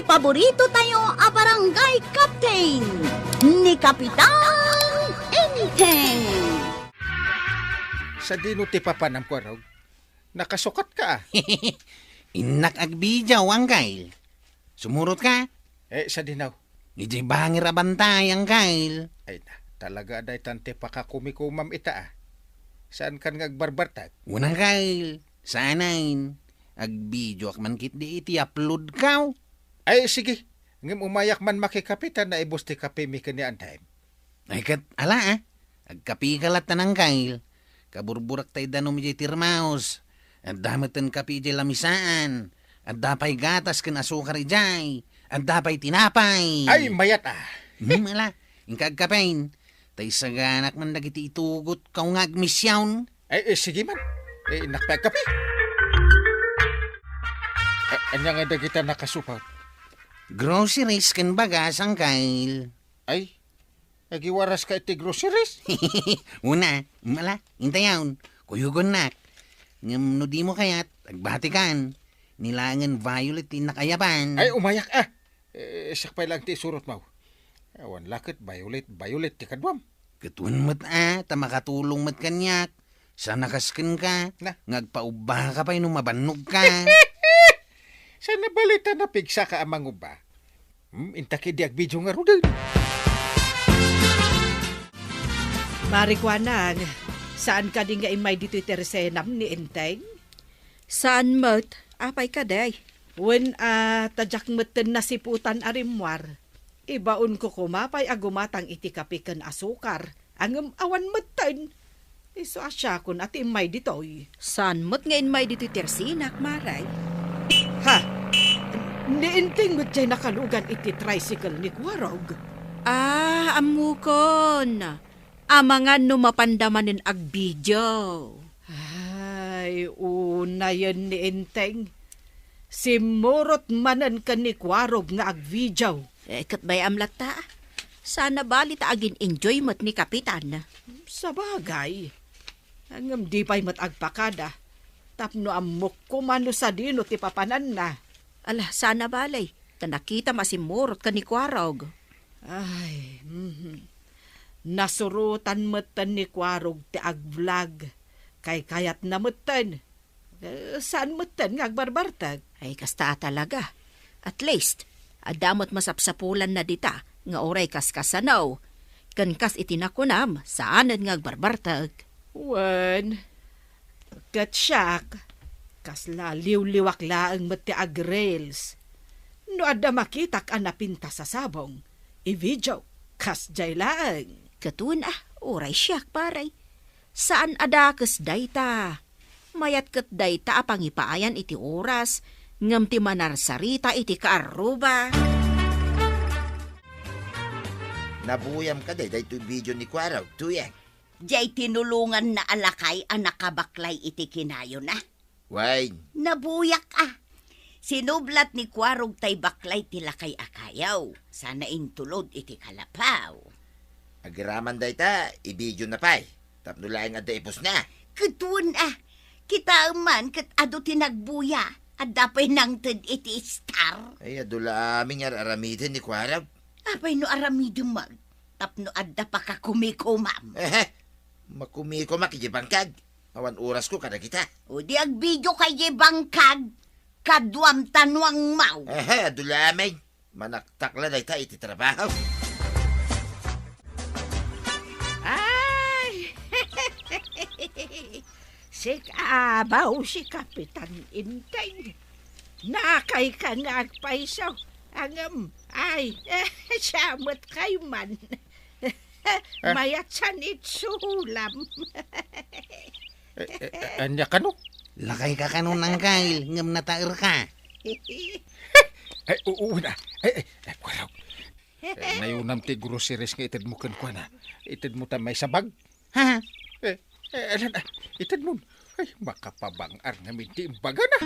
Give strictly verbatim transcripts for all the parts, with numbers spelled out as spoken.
Paborito tayo a barangay captain, ni Kapitan Enteng. Sadino ti papanam, Kuarog? Nakasukat ka, ah. Innak agbidiaw, Anggail. Sumurot ka? Eh, sadino? Idiay bangir a bantay, Anggail. Ay na, talaga daytan ti pakakumikumam ita, ah. Saan kan nga agbarbartag? Wen, Anggail. Saanen. Agbidiaoak man ketdi iti upload kaw. Ay, sige. Ngem umayak man makikape ta naibus ti kapemi ken ni Antay. Ay, ket ala, ah. Agkapika latta, Anggail. Kaburburak tay danum idiay termos. Adda metten kape idiay lamisaan. Adda pay gatas ken asukar idiay. Adda pay tinapay. Ay, mayat, ah. Hmm, ala. Inka agkapen. Tay saganak man dagiti itugot kaw nga agmision. Ay, eh, sige man. Eh, innak pay agkape. Eh, ania nga dagita nakasupat? Groceries ken bagas, Anggail. Ay, agiwaras ka iti groceries? Una, mala, intayon, kuyugonnak. Ngem no dimo kayat, agbatikan. Ni laengen violet ti innak ayaban. Ay, umayak, ah. Eh, siak pay laeng ti isurotmo. Awan la ket violet, violet ti kaduam. Ket wen met, a, ta makatulong met kaniak. Saan a kas kenka, na, nga agpaubbaka pay no mabannogka. Saan a bali ta napigsaka a mangubba? Hmm, inta ketdi agbidio ngaruden. Marikuanang, saan kadi nga immay ditoy ti resenam ni Enteng? Saan met, apay kadi? Wen a, ta diak metten nasiputan a rimmuar. Ibaonko koma pay a gumatang iti kape ken asukar, ngem awan metten. Isu a siakon a ti immay ditoy. Saan met nga immay ditoy ti resenak, Mare? Ha? Ni Enteng met diay nakalugan iti tricycle ni Kuarog. Ah, ammokon. Amangan no mapanda manen agbidio. Ay, unayen ni Enteng. Simmurot manen ken ni Kuarog nga agbidio. Eh, ket bay-am latta. Saan a bali ta agin-enjoy met ni Kapitan. Sabagay. Ngem di pay met agpakada. Tapno ammok koma no sadino ti papananna. Ala, saan a bali. Ta nakitam a simmurot ken ni Kuarog. Ay, mhm. Nasurotan metten ni Kuarog ti agvlog. Kaykayatna metten. Eh, saan metten nga agbarbarteg? Ay, kasta a talaga. At least, adda met masapsapulanna dita nga uray kaskasano, ken kas iti nakunam, saanen nga agbarbarteg. Wen, ket siak, kasla liwliwak laeng met ti agreels. No adda makitak a napintas a sabong, i-video, kasdiay laeng. Ket wen a, uray siak, pare. Saan a dakes dayta. Mayat ket dayta a pangipaayan iti oras, ngem ti manarsarita iti kaarruba. Nabuyam kadi daytoy video ni Kuarog, Tuyeng? Diay tinulonganna a lakay a nakabaklay iti kinayona. Wen. Nabuyak a. Sinublat ni Kuarog tay baklay ti lakay a kayo, sana intulod iti kalapaw. Agraman dayta, i-video na pay. Tapno laeng adda ipusna. Ket wen a. Kitaem man ket adu ti nagbuya. Adda pay nangted iti star. Ay, adu la amin nga ar-aramiden ni Kuarog. Apay no aramidem met? Tapno adda pakakumikomam. Ehe. Makumikomak idiay bangkag. Awan orasko kadagita. O di agbidio ka idiay bangkag. Kaduam tanuangmaw. Ehe, adu la amin. Manaktak la dayta iti trabaho. Ay! Sik-abaw si Kapitan Enteng. Nakayka nga agpayso. Ngem, ay, siya met kayman. Ah. Mayat san itsulam. Eh, eh, eh, ania kano? Lakayka kano, Anggail, ngem nataerka. Ay, oo na. Ay, ay, ay, Kuarog. Eh, nayonam ti groceries nga itedmo kenkuana. Itedmo ta maysa bag. Ha? Eh, eh, alan, ah, itedmon. Ay, makapabang-ar ngamin ti imbagana.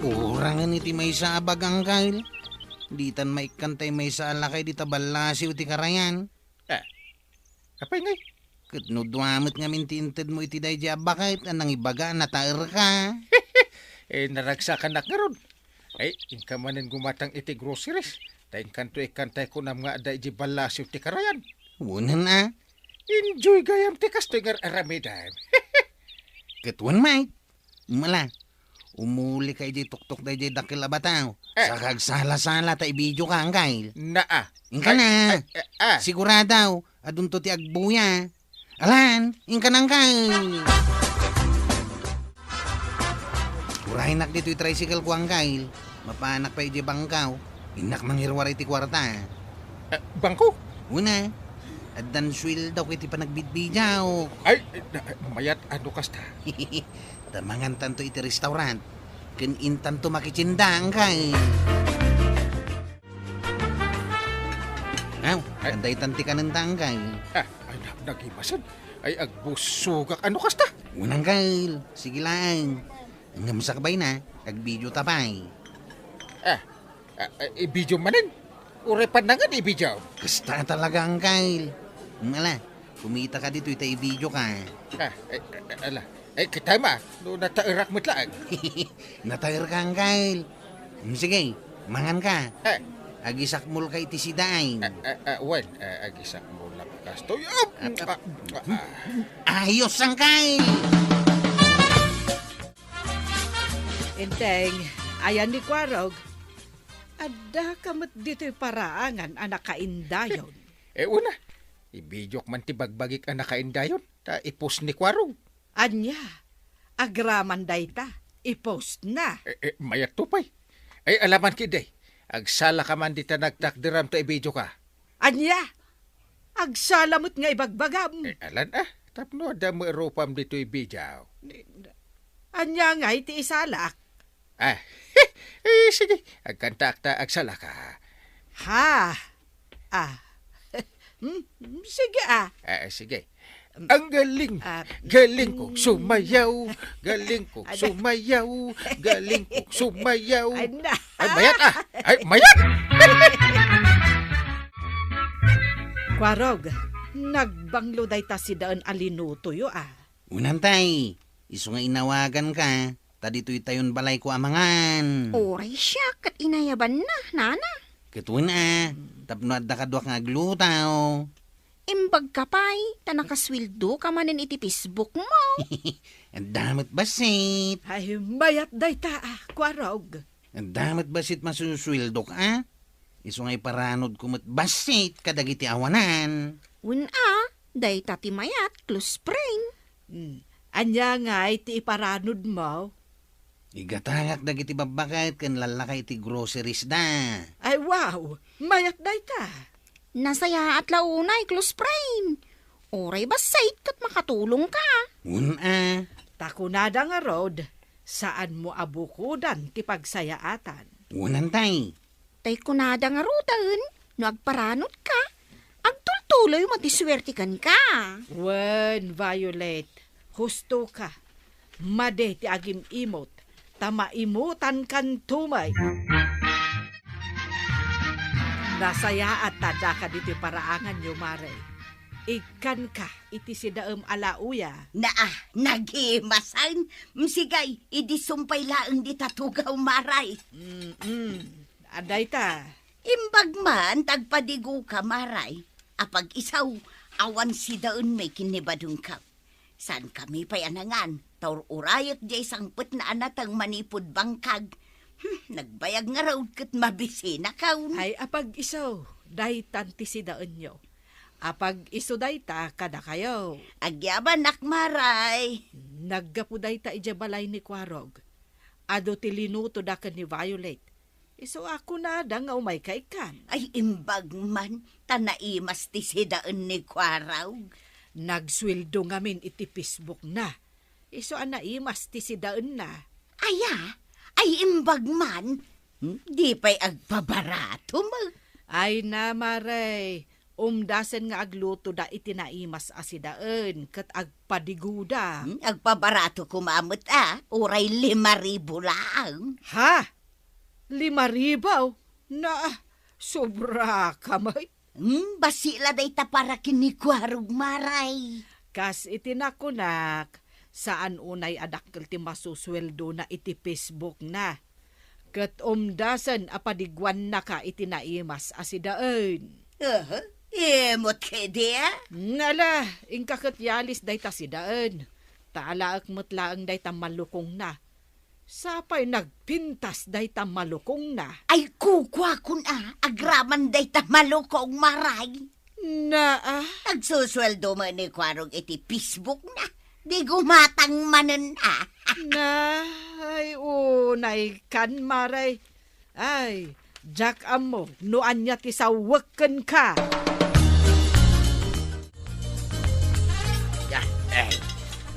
Kurangen iti maysa a bag, Anggail. Ditan maikkan tay maysa a lakay dita ballasiw ti karayan. Ah, apay ngay? Ket no dua met ngamin ti intedmo iti daydiay a baket a nangibaga a nataerka. Eh, naragsakanak ngarud. Ay, inka manen gumatang iti groceries. Ta inkanto ikkantay kunam nga adda iti ballasiw ti karayan. Unan a. Enjoy gayam ti kastoy nga aramidem. Ket wen, Mike. Mala, umuli ka iti tuktok daydiay dakkel a bataw. Eh. Saka agsala-sala ta i-video ka, Angkay. Naa. Inka na. Ay, ay, ah. Sigurado, adunto ti agbuya. Alan, inka na, Angkay. Urayenak ditoy tricycle ko, Angkay. Mapanak pay iti bangko. Innak mangiruar iti kuarta. Eh, bangko? Una, addan sueldo ko iti panagbidbidiaw. Ay, eh, na-, mayat ano kasta? Ta mangantanto iti restaurant. Ken intanto makitsinda, Angkay. Aw, ay, adda itan ti kanenta, Angkay. Ah, ay, na-, nagimasen. Ay, agbusogak. Ano kasta? Unang, Angkay. Sige lang. Ngem sakbay na, agvideo ta pay. Ah, ah, ah, i-video manen? Uray pannangan i-video. Kasta talaga, Angkay. Ala, kumita ka ditoy ta i-video ka. Ah, eh, eh, ala. Eh, kita ma, no nataerak met laeng. Nataer ka, Angkay. Mm, sige, mangan ka. Eh. Agisakmol ka iti sidaay. Eh, eh, eh, wen, eh, agisakmol lang kastoy. Ah, ah, ah, ah. Ayos, Angkay! Enteng, ayan ni Kuarog, adda ka met ditoy paraangan a nakaindayon. Eh, una, i-videok man ti bagbagik a nakaindayon, ta i-post ni Kuarog. Ania, agraman dayta, i-post na. Eh, eh, mayat to pay. Ay, alaman ki, day. Agsala ka man dita nagtakderam ta i-video ka. Ania? Agsala met nga ibagbagam. Eh, alan, ah, tapno adda met rupam ditoy video. Ania ngay ti isalak? Ah, eh, sige, agkantaak ta agsala ka. Ha? Ah. Hmm, sige, ah. Ah, sige. Ang galing. Ah, galing kong mm. Sumayaw. Galing kong Ada- sumayaw. Galing kong sumayaw. Ay, na. Ay, mayat, ah. Ay, mayat. Kuarog, nagbanglo dayta sidaen a linutoyo, ah. Unantay, isu nga inawagan ka, ta ditoy tayon balay ko a mangan. Oray siak ket inayabanna, nana. Ket wen a, tapno adda kaduak nga agluto. Imbag ka pay, ta nakasueldo ka manen iti Facebook mo. Adda met bassit. Ay, mayat dayta, ah, Kuarog. Adda met bassit masusueldok, a? Isu nga iparanod ko met bassit kadagiti awanan. Wen a, dayta ti mayat, close friend. Hmm. Ania ngay ti iparanod mo? Igatangak dagiti babbaket ken lallaka iti groceries da. Ay, wow! Mayat dayta. Nasayaat la unay, close friend. Oray bassit ket makatulong ka. Wen a. Ta kunada ngarud, saan mo a bukodan ti pagsayaatan. Wen antay. Tay kunada ngaruden, no agparanod ka, agtultuloy mo ti suwerte kenka. Wen, Violet, husto ka. Madi ti agim-imot, ta maimutan kanto met. Nasayaat ta daka ditoy paraanganyo, Mare. Ikkanka iti sidaem a lauya. Naa, nagimasen. Msigay, idi sumpay laeng dita tugaw, Maray. Mm-mm. Adayta. Imbag man, tagpadigo ka, Maray. Apag-isaw, awan sidaen may kinibadengka. Saan kami pay a nangan, ta ur-urayek diay sangpetna a nateng manipud bangkag. Hmm, nagbayag ngarud ket mabisinakaw. Ay, apag-iso, daytan ti sidaenyo. Apag-iso dayta kadakayo. Agyabanak, Maray. Naggapu dayta idiay balay ni Kuarog. Adu ti linutoda ken ni Violet. Isu a kunada nga umayka ikkan. Ay, imbag man, ta naimas ti sidaen ni Kuarog. Nagsueldo ngamin iti Facebook na. Isu a naimas ti sidaenna. Aya? Ay, imbag man. Hmm, di pay agpabarato mo. Ay na, Mare. Umdasen nga aglutoda iti naimas a sidaen ket agpadigoda. Hmm, agpabarato koma met a, uray lima ribu laeng. Ha? Lima ribu? Na, sobra ka met. Hmm, bassit la dayta para ken ni Kuarog, Maray. Kas iti nakunak, Saan unay a dakkel ti masusueldona iti Facebook na. Ket umdasen a padiguannaka iti naimas a sidaen. Aha, imot kadi, a? Nala, inka ket yalis dayta sidaen. Ta alaek met laeng dayta malukongna. Sapay nagpintas dayta malukongna. Ay, kukuakon a, agraman dayta malukong, Maray. Naa. Agsusueldo met ni Kuarog iti Facebook na. Di gumatang manen a. Na, ay, unay kan, Maray. Ay, diak ammo no ania ti sawek kenka. Ya, eh,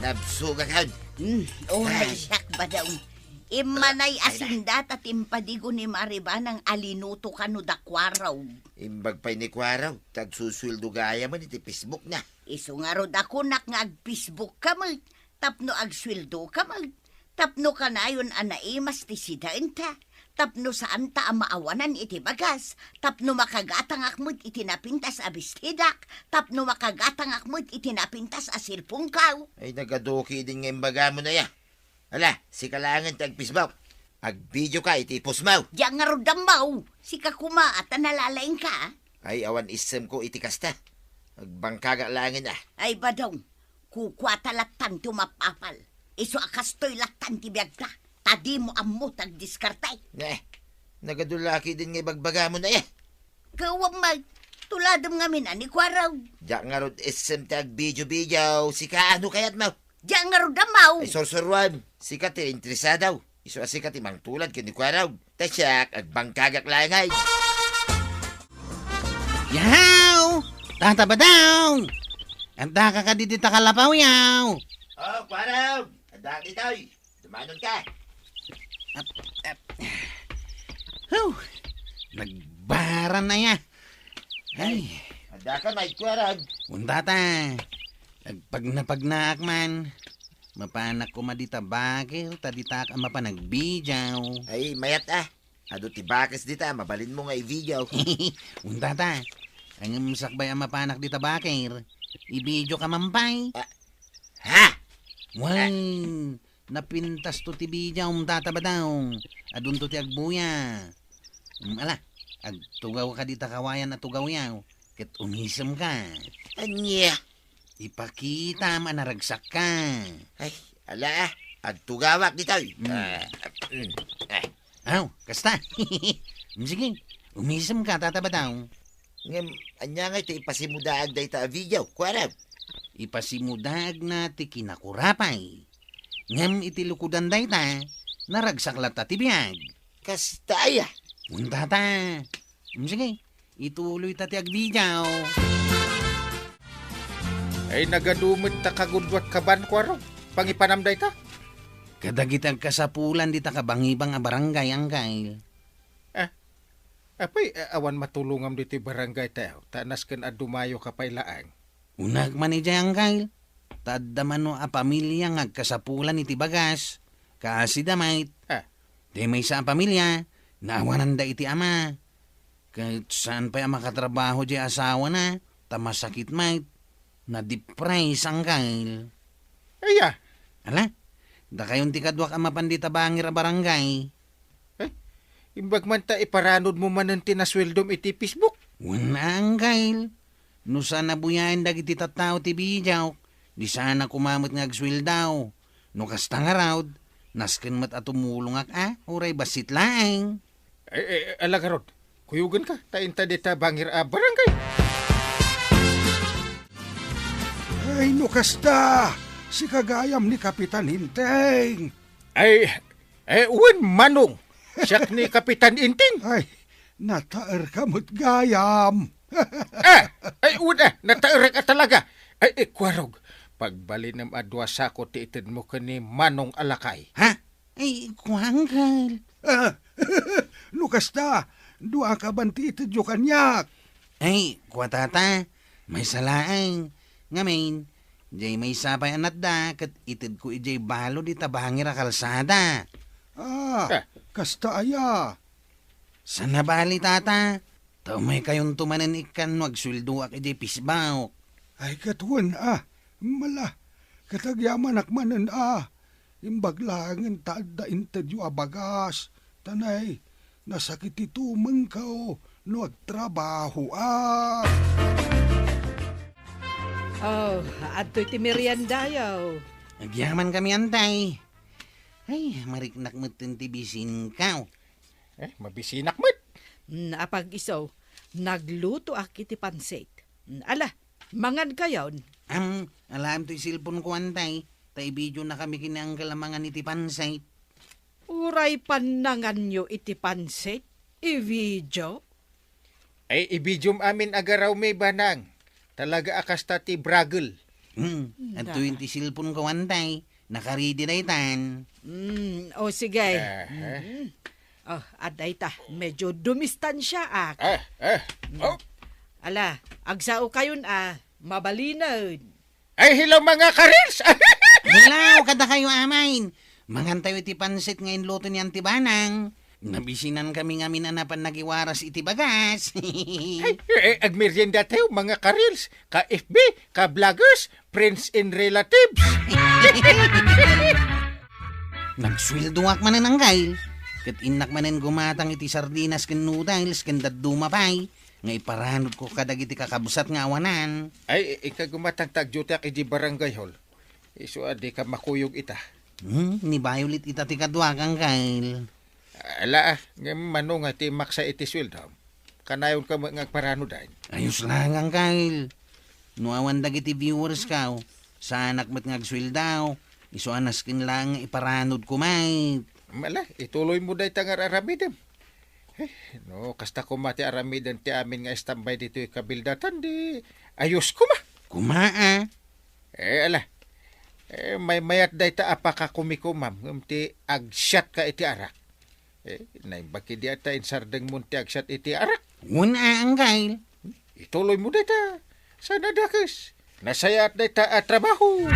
nabsugak. Hmm, unay siak, Badong. Immanay a sinda ta timpadigo ni Maribanang a linuto kano da Kuarog. Imbag pay ni Kuarog, ta agsusueldo gayam iti Facebook na. Isu ngarud a kunak nga ag-Facebook ka met, tapno agsueldo ka met, tapno kanayon a naimas ti sidaenta, tapno saanta a maawanan iti bagas, tapno makagatangak met iti napintas a bestidak, tapno makagatangak met iti napintas a cellphone-ko. Ay, nagaduki din nga imbagam na ya. Ala, sika laengen ti ag-Facebook. Ag-video ka iti post-mo. Diak ngarud ammo. Sika koma a ta nalalaingka. Ay, awan issemko iti kasta. Agbangkagak laengen a. Ay, Badong, kukuata lattan ti umapapal. Isu a kastoy lattan ti biagta. Ta dimo ammo ti agdiskarte. Ne, nagadu la ketdin nga ibagbagam na ya. Kawan met, tuladem ngamin a ni Kuarog. Diak ngarud issem ti ag-video-video. Sika, ano kayatmo? Diak ngarud ammo. Ay, sursuruam. Sika ti interesado. Isu a sika ti mangtulad ken ni Kuarog. Ta siak, agbangkagak laeng. Yaw! Tata Badong! Addaka kadi dita kalapaw, yaw? Oh, Kuarog! Adda ditoy. Dumanon ka. Ap, ap. Huh! Nagbaran na ya. Ay. Adda ka, may Kuarog. Wen tata. Agpagnapagnaak man. Mapanak koma dita bakil, ta ditak a mapan ag-video. Ay, mayat a. Adu ti bakes dita, mabalinmo nga i-video. Wen tata. Ngem sakbay a mapanak dita bakil, i-video ka man pay. Ah, ha? Wen, napintasto ti video, Tata Badong. Adunto ti agbuya. Mm, ala, agtugawka dita kawayan a tugawyo, ket umisemka. Ania? Ipakitam a naragsakka. Ay, ala, agtugawak ditoy. Mm. Ah, mm, ah. Aw, kasta. Mm, sige, umisemka, Tata Badong. Ngem, ania ngay ti ipasimudaag dayta a video, Kuarog? Ipasimudaagna ti kinakurapay. Ngem iti lukodan dayta, naragsak latta ti biag. Kasta aya? Wen tata. Mm, sige, ituloyta ti agvideo. Ay, nagadu met ta kagudua ti kaban, Kuarog. Pangipanam dayta? Kadagiti agkasapulan dita kabangibang a barangay, Angkel. Ah, apay, a-, awan matulongam ditoy barangaytayo, ta nasken a dumayoka pay laeng. Unak man idiay, Angkel, ta adda mano a pamilia nga agkasapulan iti bagas, kaasi da met. Ah. Ti maysa a pamilia, naawananda iti ama. Ket saan pay a makatrabaho diay asawana, ta masakit met. Nadipres, Angkel. Aya? Ala, dakayon ti kaduak a mapan dita bangir a barangay. Eh, imbag man ta iparanudmo manen ti nasueldom iti Facebook? Wen, Angkel. No saan a buyaen dagiti tattao ti bidiok, di saan a koma met nga agsueldo. No kasta ngarud, nasken met a tumulongak a, uray bassit laeng. Eh, eh, ala ngarud, kuyogenka, ta inta dita bangir a barangay. Ay, no kasta, sika gayam ni Kapitan Enteng. Ay, eh, wen, Manong, siak ni Kapitan Enteng. Ay, nataerka met gayam. Eh, ay, wen, eh, nataerak a talaga. Ay, eh, Kuarog, pagbalinem a dua sako ti itedmo ken ni Manong a lakay. Ha? Ay, kua, Angkel. Ah, no kasta, dua kaban ti itedyo kaniak. Ay, kua, Tata, maysa laeng. Ngamin, diay maysa pay a natda ket itedko idiay balud ita bangir a kalsada. Ah, eh, kasta aya? Saan a bali, Tata. Ta umaykayonto manen ikkan no agsueldoak idiay Facebook. Ay, ket wen a, mala, Ket agyamanak manen a, imbag laengen ta adda intedyo a bagas, ta nay, nasakit ti tumengko no agtrabahoak. Oh, adtoy ti meriendayo. Agyamankami, Antay. Ay, mariknak metten ti bisinko. Eh, mabisinak met. Mm, apag-isu, naglutoak iti pansit. Mm, ala, mangankayon. Am, alaem toy cellphone-ko, Antay. Ta i-video-nakami ken ni Uncle a mangan iti pansit. Uray pannanganyo iti pansit? I-video? Ay, i-video-m amin a garawmi, Banang. Talaga a kasta ti bragel. Hmm, adtoy ti cellphone-ko, Antay. Nakaridi daytan. Mm, o sige. Aha. Mhm. Oh, adda ita. Medyo dumistansiaak. Ah, ah. Mm. Oh. Ala, agsaokayon a, mabalinen. Ay, hello, mga karils! Hello, kadakayo amin. Mangantayo iti pansit nga inluto ni Auntie Banang. Nabisinankami ngamin a napan nagiwaras iti bagas. Ay, eh, agmeriendatayo, mga karils, ka-F B, ka-vloggers, friends and relatives. Nagsueldoak manen, Uncle. Ket innak manen gumatang iti sardinas ken noodles ken dadduma pay nga iparanodko kadagiti kakabsat nga awanan. Ay, i-, ika gumatang ta agdiotiak iti barangay hall. Isu a dika makuyog ita. Hmm, ni Violet ita ti kaduak, Uncle. Ala, ah, ngem mano nga ti maksa iti sueldom? Kanayonka met nga agparanoden. Ayos laeng, Uncle. No awan dagiti viewers-ko, saanak met nga agsueldo. Isu a nasken laeng nga iparanodko met. Ala, ituloymo dayta nga ar-aramidem. Eh, no, kasta koma ti aramiden ti amin nga istambay ditoy kabildatan, di ayos koma. Koma, ah. Eh, ala. Eh, maymayat dayta a pakakumikomam, ngem ti agsiatka iti arak. Eh, naimbag idi ta insardengmon ti agsiat iti arak. Wen a, Uncle. Ituloymo dayta. Saan a dakes? Nasayaat dayta a trabaho.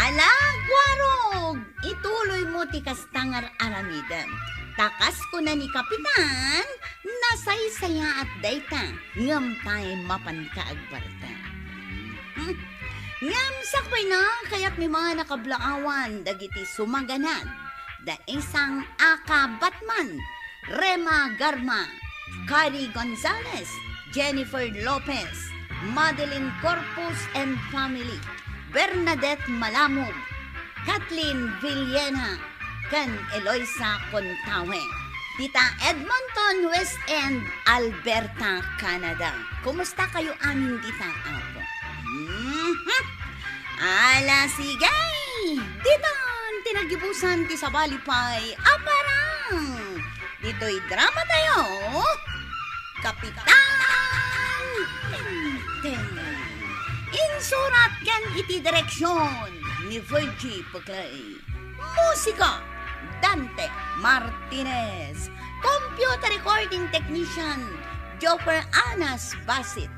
Ala, Guarog! Ituloymo ti kasta nga ar-aramidem. Ta kas kuna ni Kapitan, nasaysayaat dayta, ngem pay mapanka agbartek. Hmm. Ngem sakbayna, kayatmi man a kablaawan dagiti sumaganad. Da isang Aka Batman, Rema Garma, Kari Gonzalez, Jennifer Lopez, Madeline Corpus and family, Bernadette Malamog, Kathleen Villena, ken Eloisa Contawe. Dita Edmonton, West End, Alberta, Canada. Kumusta kayo amin dita, Apo? Mhm. Ala, sige! Ditan ti naggibusan ti sabali pay a parang. Ditoy drama tayo, Kapitan Tengteng. Insurat ken iti direksyon ni Virgie Peclay. Musika, Dante Martinez. Computer recording technician, Joffer Anas Basit.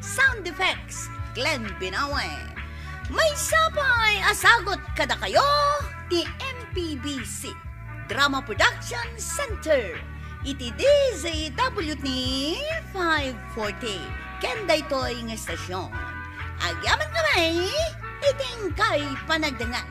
Sound effects, Glenn Binawe. Maysa pay a sagut kadakayo ti M P B C Drama Production Center iti D Z W T five forty. Ken daytoy nga estasyon, agyamankami iti inkay panagdengngeg.